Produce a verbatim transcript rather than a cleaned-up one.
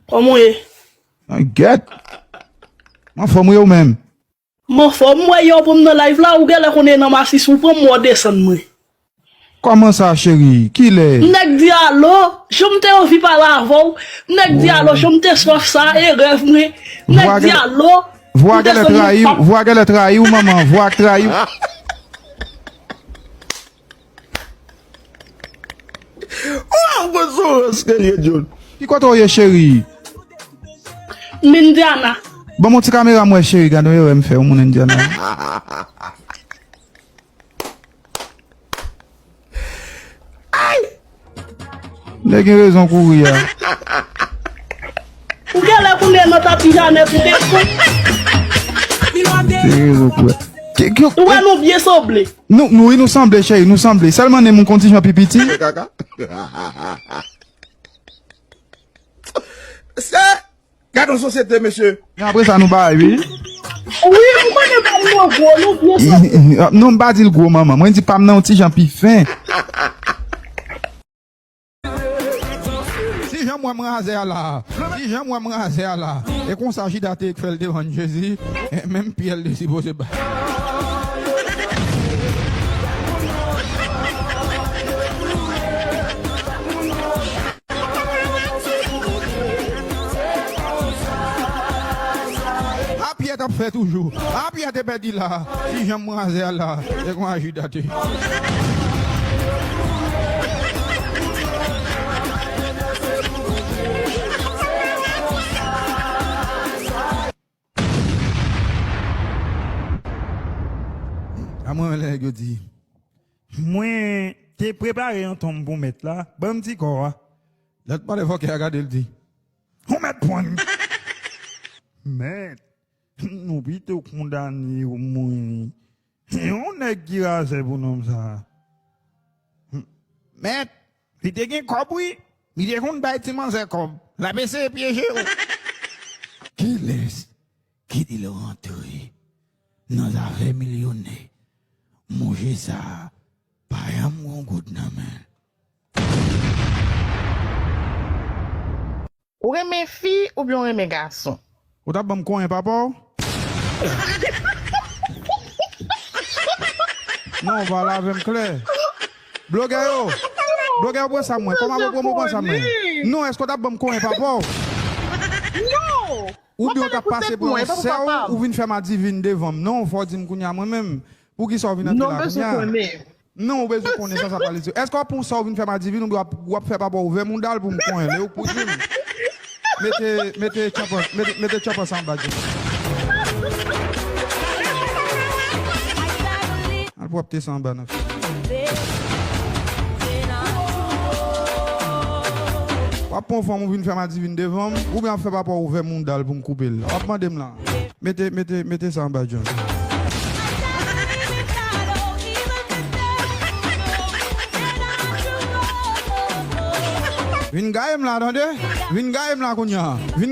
Kòman w ye? Mwen gèt. M anfòm wi, ou menm? M anfòm, m wè yè w pran m nan live la, ou genlè konnen nan masis ou pran m, w desann mwen. Kòman sa, cheri? Kilè? Nèg di alo, jan m te anvi pale avè w. Nèg di alo, jan m te swaf sa, e rèv mwen. Nèg di alo, vwa genlè trayi w, vwa genlè trayi w, manman, vwa k trayi w. Waw, bon, se yon rans ke l ye, John. Ki kote w ye, cheri? M Indiana. Ban m yon ti kamera m wè, cheri, gade yon erè m fè, yon moun Indiana. Ay! Nèg gen rezon kouri a. Ou genlè konnen nan tapi Janèt ou te fou. Gen rezon kouri a. Ou wè nou byen sanble. Nou, nou, wi, nou sanble, cheri, nou sanble. Sèlman nen m yon ti jan pi piti. Kaka. Se, gad yon sosyete, mesye. Men apre sa, nou bay, wi. Wi, ou konnen pa m nan gwo, nou byen sanble. Non, m pa di l gwo, manman. Mwen di pa m nan yon ti jan pi fen. Ti jan m wè m razè a la. Ti jan m wè m razè a la. E konsa Jida te fè l devan Jezi. E menm Pyè l te sipoze bay. A Pyè t ap fè toujou. A Pyè te pèdi la. Ti jan m razè a la. E konsa Jida te. A mwen lè yo di, mwen te prepare yon tonm pou mèt la, ban m ti kò a. Lòt motherfucker a gade l di, ou mèt pran. Mèt, nou pito kondane yo mouri. Yon nèg ki razè pou nonm sa. Mèt, li te gen kòb wi. Li te konn bay ti manzè kòb. L ap eseye pyeje w. Kilès ki di l rantre nan zafè milyonè? Monche sa pa janm gon goud nan men l. Ou renmen fi oubyen w renmen gason? Ou t ap ban m konyen papa w? Non, pale avè m klè. Blogè yo! Blogè yo, pran sa mwen. Kòman pou pran sa mwen? Non, èske w t ap ban m konyen papa w? Non! Oubyen w t ap pase pou yon sè w, ou vin fè madivin devan m? Non, fò w di m kounye a mwen menm. Poukisa w vin antre la kounye a? Non, ou bezwen konnen sa, sa pale di. Èske w ap pran sa ou vin fè madivin oubyen w ap, w ap fè papa w ouvè mouda l pou m konnen? Lè ou pou di m. Mete, mete tchanpan, mete, mete tchanpan sa anba, Jim. Al pwòpte sa anba nan fi. W ap pran fanm ou vin fè madivin devan m, oubyen w ap fè papa w ouvè mouda l pou m koupe l? W ap mande m la. Mete, mete, mete sa anba, John. Vin gaye m la, tande? Vin gaye m la kounye a. Vin